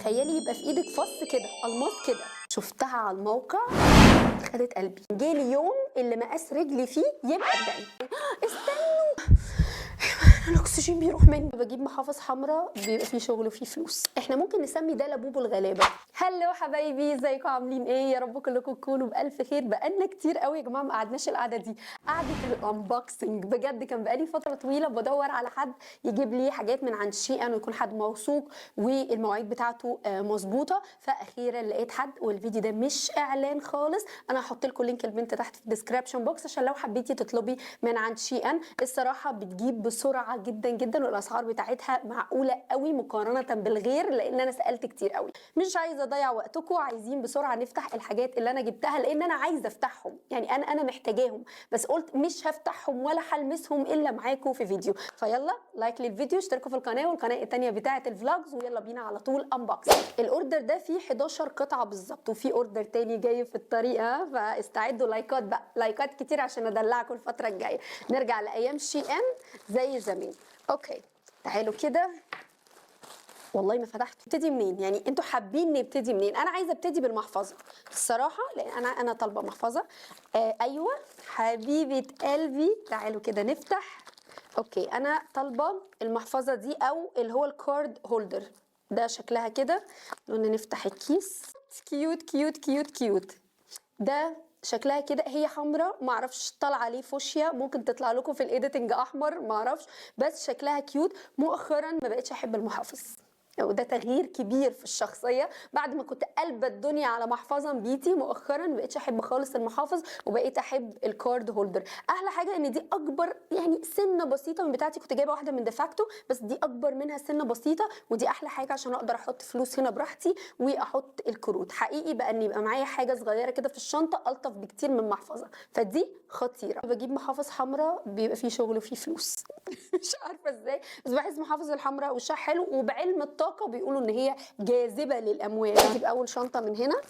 تخيلي يبقى في ايدك فص كده، الماس كده. شفتها على الموقع خدت قلبي. جالي يوم اللي مقاس رجلي فيه يبقى 40. استنوا، الاكسجين بيروح مني. بجيب محافظ حمراء بيبقى فيه شغل وفيه فلوس. احنا ممكن نسمي ده لبوب الغلابه. hello حبايبي، ازيكم؟ عاملين ايه؟ يا رب كلكم تكونوا بالف خير. بقالنا كتير قوي يا جماعة ما قعدناش القعدة دي، قعدة ال unboxing. بجد كان بقالي فترة طويلة بدور على حد يجيب لي حاجات من عند شي ان، ويكون حد موثوق والمواعيد بتاعته مظبوطه. فاخيرا لقيت حد، والفيديو ده مش اعلان خالص. انا هحط لكم link البنت تحت في ال description box عشان لو حبيتي تطلبي من عند شي ان. الصراحة بتجيب بسرعة جدا جدا، والاسعار بتاعتها معقولة قوي مقارنة بالغير، لان انا سالت كتير قوي. مش عايزه اضيع وقتكم، عايزين بسرعة نفتح الحاجات اللي انا جبتها، لان انا عايزه افتحهم، يعني انا محتاجاهم، بس قلت مش هفتحهم ولا هلمسهم الا معاكم في فيديو. فيلا like للفيديو، اشتركوا في القناة والقناة الثانية بتاعه ال vlogs، ويلا بينا على طول unbox. ال order ده فيه 11 قطعه بالظبط، وفي order تاني جاي في الطريق، فاستعدوا. لايكات بقى، لايكات كتير عشان ادلعكم الفترة الجايه. نرجع لايام شي ان زي زمان. okay، تعالوا كده. والله ما فتحت. نبتدي منين؟ يعني انتوا حابين نبتدي منين؟ انا عايزه ابتدي بالمحفظه الصراحه، لان انا طالبه محفظه. ايوه حبيبه قلبي، تعالوا كده نفتح. okay، انا طالبه المحفظة دي او اللي هو ال card holder ده، شكلها كده. قلنا نفتح الكيس. cute cute cute cute. ده شكلها كده، هي حمراء، معرفش طالعه ليه فوشيا، ممكن تطلع لكم في ال editing احمر، معرفش، بس شكلها cute. مؤخرا ما بقتش احب المحافظ، وده تغيير كبير في الشخصية. بعد ما كنت قلبة الدنيا على محفظة بيتي، مؤخرا ما بقتش احب خالص المحافظ وبقيت احب ال card holder. احلى حاجة ان دي اكبر يعني سنة بسيطة من بتاعتي، كنت جايبه واحدة من ديفاكتو بس دي اكبر منها سنة بسيطه، ودي احلى حاجة عشان اقدر احط فلوس هنا براحتي واحط الكروت. حقيقي بقى ان يبقى معايا حاجة صغيرة كده في الشنطة الطف بكتير من محفظه، فدي خطيره. بجيب محافظ حمراء بيبقى فيه شغل وفيه فلوس، مش عارفه ازاي، بس بحس محافظ الحمراء وشها حلو، وبعلم الطاقة بيقولوا ان هي جاذبة للاموال. اجيب اول شنطه من هنا.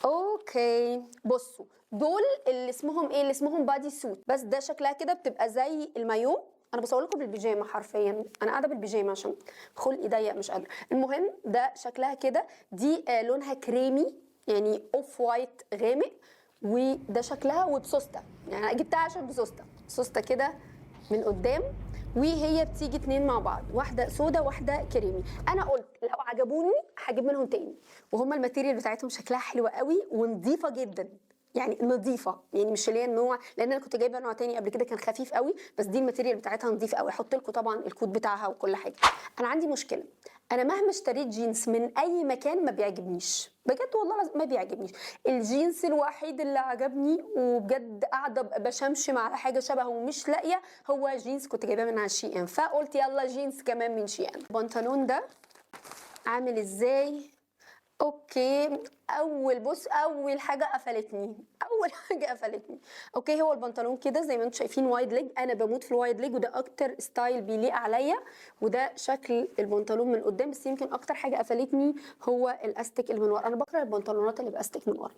okay، بصوا دول اللي اسمهم ايه؟ اللي اسمهم body suit، بس ده شكلها كده بتبقى زي المايو. انا بصور لكم بالبيجامه، حرفيا انا قاعدة بالبيجامه عشان خلقي ضيق مش قادره. المهم ده شكلها كده، دي لونها كريمي، يعني off white غامق، وده شكلها وبسوسته، يعني انا جبتها عشان بسوسته. سوسته كده من قدام، وهي بتيجي اتنين مع بعض، واحدة سودا واحدة كريمي. انا قلت لو عجبوني هجيب منهم تاني، وهما ال material بتاعتهم شكلها حلوة قوي ونظيفه جدا، يعني نظيفه، يعني مش اللي هي النوع، لان انا كنت جايبه نوع تاني قبل كده كان خفيف قوي، بس دي ال material بتاعتها نظيفة قوي. احط لكم طبعا الكود بتاعها وكل حاجه. انا عندي مشكله، انا مهما اشتريت جينز من اي مكان ما بيعجبنيش، بجد والله العظيم ما بيعجبنيش. الجينز الوحيد اللي عجبني وبجد قاعدة بشمشم على حاجة شبهه ومش لاقيه، هو جينز كنت جايباه من على شي ان، فقلت يلا جينز كمان من شي ان. البنطلون ده عامل ازاي؟ okay، اول بص، اول حاجة قفلتني، اول حاجة قفلتني. okay، هو البنطلون كده زي ما انتم شايفين wide leg. انا بموت في ال wide leg، وده اكتر style بيليق عليا. وده شكل البنطلون من قدام، بس يمكن اكتر حاجة قفلتني هو الاستيك اللي من ورا. انا بكره البنطلونات اللي باستيك من ورا،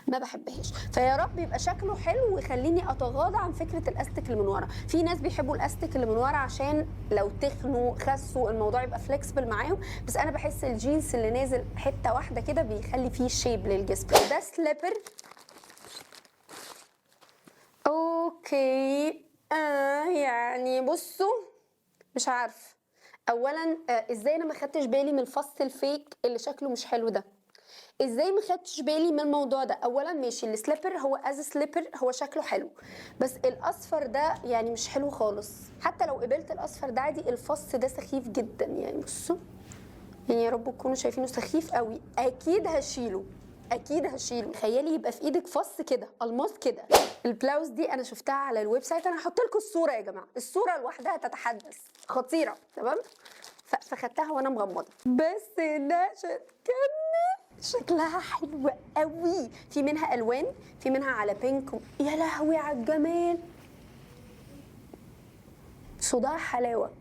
ما بحبهاش. فيا رب يبقى شكله حلو ويخليني اتغاضى عن فكرة الاستيك اللي من ورا. في ناس بيحبوا الاستيك اللي من ورا عشان لو تخنوا خسوا الموضوع يبقى flexible معاهم، بس انا بحس الجينز اللي نازل حتة واحدة كده بيخلي فيه shape للجسم. ده slipper. okay، يعني بصوا مش عارف اولا ازاي انا ما خدتش بالي من الفص ال fake اللي شكله مش حلو ده؟ ازاي ما خدتش بالي من الموضوع ده؟ اولا ماشي، ال slipper هو as slipper هو شكله حلو، بس الاصفر ده يعني مش حلو خالص. حتى لو قبلت الاصفر ده عادي، الفص ده سخيف جدا. يعني بصوا، يعني يا رب تكونوا شايفينه، سخيف قوي. اكيد هشيله، اكيد هشيله. تخيلي يبقى في ايدك فص كده، الماس كده. البلاوز دي انا شفتها على ال website، انا هحط لكم الصورة يا جماعه، الصورة لوحدها تتحدث، خطيره. تمام، فخدتها وانا مغمضه، بس انها تكمل شكلها حلو قوي. في منها الوان، في منها على pink. يا لهوي على الجمال، صداع حلاوه،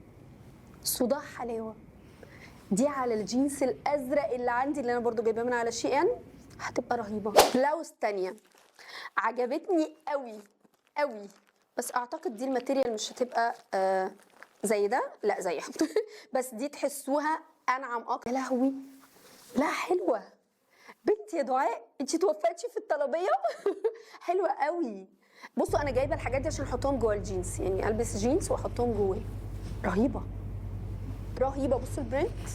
صداع حلاوه. دي على الجينز الازرق اللي عندي اللي انا برضو جايباه من على شي ان هتبقى رهيبه. بلاوز تانية عجبتني قوي قوي، بس اعتقد دي ال material مش هتبقى زي ده، لا زيها، بس دي تحسوها انعم اكتر. يا لهوي، لا حلوة بنتي يا دعاء، انت توفقتي في الطلبيه. حلوة قوي. بصوا انا جايبه الحاجات دي عشان احطهم جوه الجينز، يعني البس جينز واحطهم جواه. رهيبة رهيبة. بصوا ال print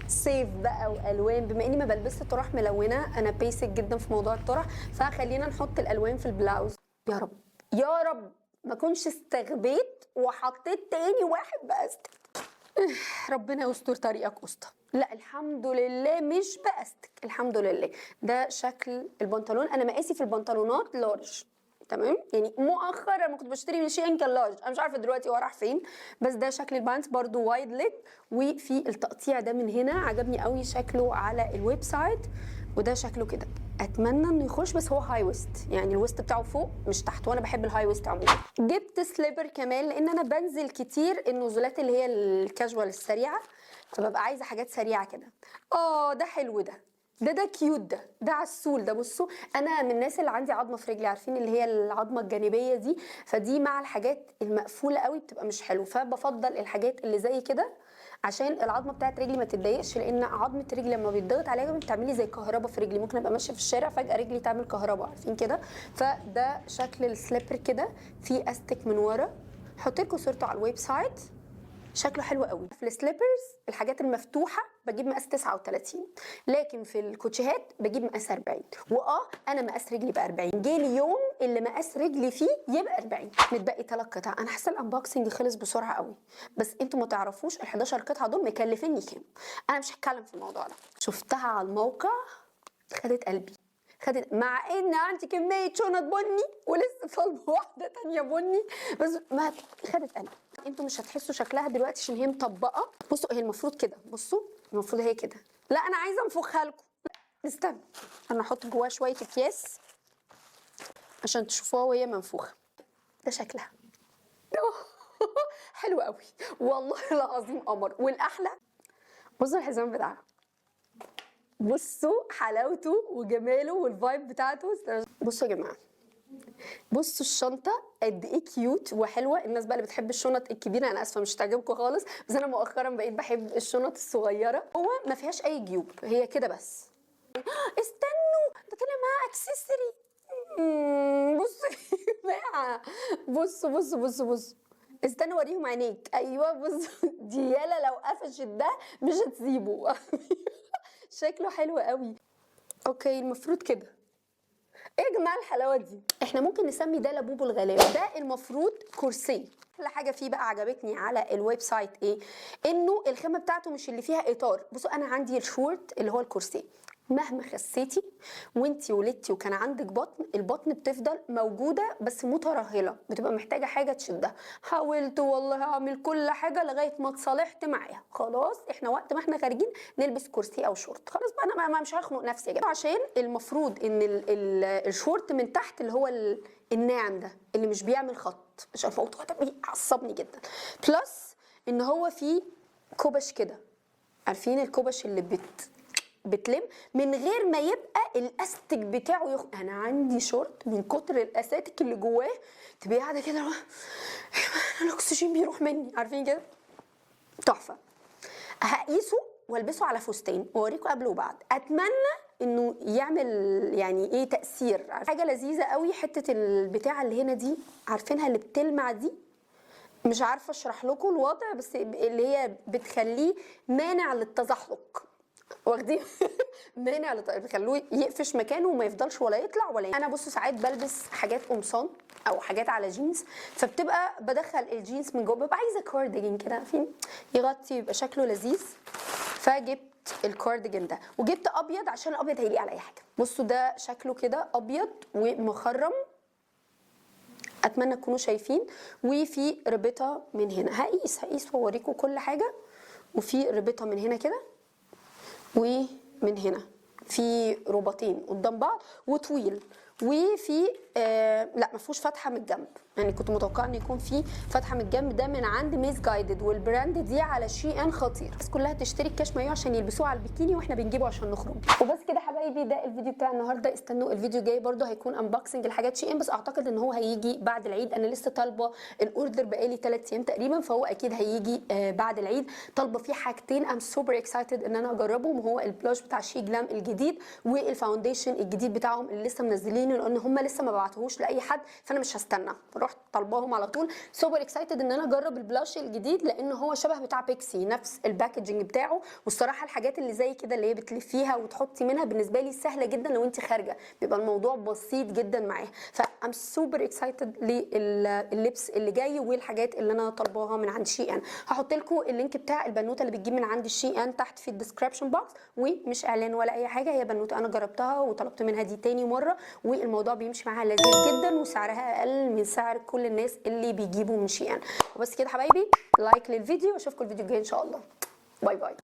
صيف بقى والوان، بما اني ما بلبسش طرح ملونة، انا basic جدا في موضوع الطرح، فخلينا نحط الالوان في البلاوز. يا رب يا رب ما كنش استغبيت وحطيت تاني واحد باستك. ربنا يستر طريقك اسطى. لا الحمد لله مش باستك، الحمد لله. ده شكل البنطلون. انا مقاسي في البنطلونات large، تمام؟ يعني مؤخرا ما كنت بشتري من شي ان كان large، انا مش عارفه دلوقتي هو راح فين، بس ده شكل ال pants برضو wide leg، وفي التقطيع ده من هنا عجبني قوي شكله على ال website، وده شكله كده. اتمنى انه يخش، بس هو high waist، يعني ال waist بتاعه فوق مش تحت، وانا بحب ال high waist عموما. جبت slipper كمان لان انا بنزل كتير النزولات اللي هي الكاجوال السريعة، فببقى عايزه حاجات سريعة كده. ده حلو ده، ده cute، ده عسول ده. بصوا انا من الناس اللي عندي عظمه في رجلي، عارفين اللي هي العظمة الجانبية دي، فدي مع الحاجات المقفولة قوي بتبقى مش حلو، فبفضل الحاجات اللي زي كده عشان العظمة بتاعت رجلي ما تتضايقش، لان عظمه رجلي لما بيتضغط عليها بتعملي زي كهرباء في رجلي، ممكن ابقى ماشية في الشارع فجاة رجلي تعمل كهرباء، عارفين كده. فده شكل ال slipper كده، في استك من ورا، هحط لكم صورته على ال website، شكله حلو قوي. في ال slippers الحاجات المفتوحة بجيب مقاس 39، لكن في الكوتشيهات بجيب مقاس 40. انا مقاس رجلي ب 40، جالي يوم اللي مقاس رجلي فيه يبقى 40. متبقي 3 قطع. انا حاسه ال unboxing خلص بسرعة قوي، بس انتوا ما تعرفوش ال 11 قطعه دول مكلفيني كام. انا مش هتكلم في الموضوع ده. شفتها على الموقع خدت قلبي، خدت، مع ان عندي كمية شنط بني ولسه طالبه واحدة تانية بني، بس ما خدت قلبي. انتوا مش هتحسوا شكلها دلوقتي عشان هي مطبقه. بصوا هي المفروض كده، بصوا المفروض هي كده. لا انا عايزه انفخها لكم، استنى انا احط جواها شوية اكياس عشان تشوفوها وهي منفوخه. ده شكلها حلو قوي والله العظيم، قمر. والاحلى بصوا الحزام بتاعها، بصوا حلاوته وجماله وال vibe بتاعته. بصوا يا جماعة، بصوا الشنطة قد ايه cute وحلوه. الناس بقى اللي بتحب الشنط الكبيرة، انا اسفه مش هتعجبكم خالص، بس انا مؤخرا بقيت بحب الشنط الصغيرة. هو ما فيهاش اي جيوب، هي كده بس. استنوا ده طلع معاها accessory. بصوا يا جماعة، بصوا بصوا بصوا بصوا، استنوا اوريهم عينيك. ايوه بصوا دي يالا لو قفشت ده مش هتسيبه. شكله حلو قوي. okay المفروض كده. ايه يا جماعة الحلاوة دي؟ احنا ممكن نسمي ده لبوب الغلابة. ده المفروض كرسي. احلى حاجة فيه بقى عجبتني على ال website ايه؟ انه الخامة بتاعته مش اللي فيها اطار. بصوا انا عندي الشورت اللي هو الكرسي، مهما خسيتي وانتي ولدتي وكان عندك بطن، البطن بتفضل موجودة بس مترهله، بتبقى محتاجه حاجة تشدها. حاولت والله اعمل كل حاجة لغاية ما اتصالحت معاها. خلاص احنا وقت ما احنا خارجين نلبس كرسي او شورت، خلاص بقى انا مش هخنق نفسي يا جماعة. عشان المفروض ان الشورت من تحت اللي هو الناعم ده اللي مش بيعمل خط، مش عارفه الموضوع ده بيعصبني جدا. plus ان هو فيه كوبش كده، عارفين الكوبش اللي بتلم من غير ما يبقى الاستك بتاعه انا عندي شورت من كتر الاساتك اللي جواه تبقي قاعدة كده الاكسجين بيروح مني، عارفين كده. تحفة. هقيسه والبسه على فستان واوريكم قبل وبعد. اتمنى انه يعمل يعني ايه تاثير. حاجة لذيذة قوي حتة البتاعه اللي هنا دي، عارفينها اللي بتلمع دي، مش عارفه اشرح لكم الوضع، بس اللي هي بتخليه مانع للتزحلق، واخدين مانع بيخلوه يقفش مكانه وما يفضلش ولا يطلع ولا انا بصوا ساعات بلبس حاجات قمصان او حاجات على جينز، فبتبقى بدخل الجينز من جوه، ببقى عايزه كارديجان كده عارفين يغطي يبقى شكله لذيذ. فجبت الكارديجان ده، وجبت ابيض عشان الابيض هيليق على اي حاجة. بصوا ده شكله كده ابيض ومخرم، اتمنى تكونوا شايفين. وفي ربطه من هنا، هقيس واوريكم كل حاجة. وفي ربطه من هنا كده ومن هنا، في رباطين قدام بعض، وطويل. وفي لا ما فيهوش فتحه من الجنب، يعني كنت متوقعه ان يكون في فتحه من الجنب. ده من عند Missguided، وال brand دي على SHEIN خطير. الناس كلها تشتري الكاش مايو عشان يلبسوه على البيكيني، واحنا بنجيبه عشان نخرج. وبس كده حبايبي، ده الفيديو بتاع النهارده. استنوا الفيديو الجاي برده هيكون unboxing الحاجات SHEIN، بس اعتقد ان هو هيجي بعد العيد. انا لسه طالبه ال order بقالي 3 ايام تقريبا، فهو اكيد هيجي بعد العيد. طالبه فيه حاجتين I'm super excited ان انا اجربهم، وهو ال blush بتاع SHEGLAM الجديد وال foundation الجديد بتاعهم اللي لسه منزلينه، لان هم لسه ما بعتوهوش لاي حد، فانا مش هستنى، رحت طالباهم على طول. super excited ان انا اجرب ال blush الجديد، لان هو شبه بتاع Pixi، نفس ال packaging بتاعه. والصراحة الحاجات اللي زي كده اللي هي بتلفيها وتحطي منها بالنسبة لي سهلة جدا، لو انت خارجه بيبقى الموضوع بسيط جدا معاها. ف I'm super excited لللبس اللي جاي والحاجات اللي انا طالباها من عند SHEIN. هحط لكم ال link بتاع البنوته اللي بتجيب من عند SHEIN تحت في ال description box، ومش اعلان ولا اي حاجه، هي بنوته انا جربتها وطلبت منها دي تاني مرة، والموضوع بيمشي معاها لذيذ جدا، وسعرها اقل من سعر كل الناس اللي بيجيبوا من SHEIN. وبس كده حبايبي، like للفيديو، واشوفكم الفيديو الجاي ان شاء الله. bye bye.